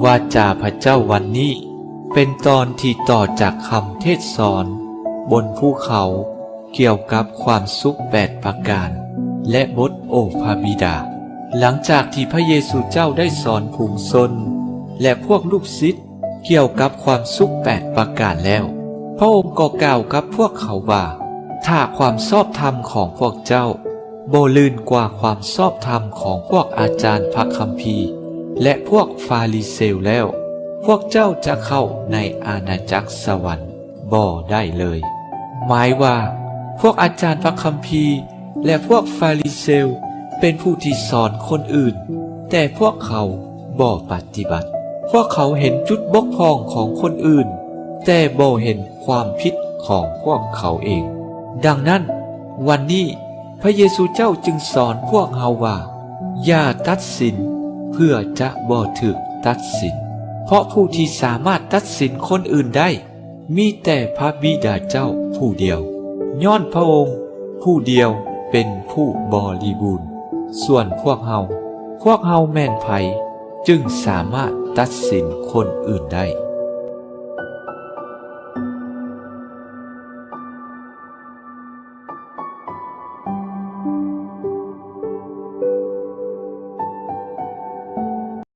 ວາຈາພະເຈົ້າວັນນີ້ ເປັນຕອນທີ່ຕໍ່ຈາກຄຳເທດສອນບົນພູເຂົາ ກ່ຽວກັບຄວາມສຸກແປດປະການ ແລະ ບົດໂອພະບິດາ. ຫຼັງຈາກທີ່ພະເຢຊູເຈົ້າໄດ້ສອນຝູງຊົນ ແລະ ພວກລູກສິດກ່ຽວກັບຄວາມສຸກແປດປະການແລ້ວ, ພະອົງກໍກ່າວກັບພວກເຂົາວ່າ, ຖ້າຄວາມຊອບທຳຂອງພວກເຈົ້າບໍ່ລື່ນກວ່າຄວາມຊອບທຳຂອງພວກອາຈານພະຄຳພີ ແລະ ພວກຟາຣິເຊວແລ້ວ, ພວກເຈົ້າຈະເຂົ້າໃນອານາຈັກສະຫວັນບໍ່ໄດ້ເລີຍ. ໝາຍວ່າ ພວກອາຈານພະຄຳພີ ແລະ ພວກຟາຣິເຊວເປັນຜູ້ທີ່ສອນຄົນອື່ນ, ແຕ່ພວກເຂົາບໍ່ປະຕິບັດ. ພວກເຂົາເຫັນຈຸດບົກຜ່ອງຂອງຄົນອື່ນ, ແຕ່ບໍ່ເຫັນຄວາມຜິດຂອງພວກເຂົາເອງ. ດັ່ງນັ້ນ, ວັນນີ້ພະເຢຊູເຈົ້າຈຶ່ງສອນພວກເຮົາວ່າ, ຢ່າຕັດສິນເພື່ອຈະບໍ່ຖືກຕັດສິນ, ເພາະຜູ້ທີ່ສາມາດຕັດສິນຄົນອື່ນໄດ້ ມີແຕ່ພະບິດາເຈົ້າຜູ້ດຽວ, ຍ້ອນພະອົງຜູ້ດຽວເປັນຜູ້ບໍລິບູນ. ສ່ວນພວກເຮົາ, ພວກເຮົາແມ່ນໃຜ ຈຶ່ງສາມາດຕັດສິນຄົນອື່ນໄດ້?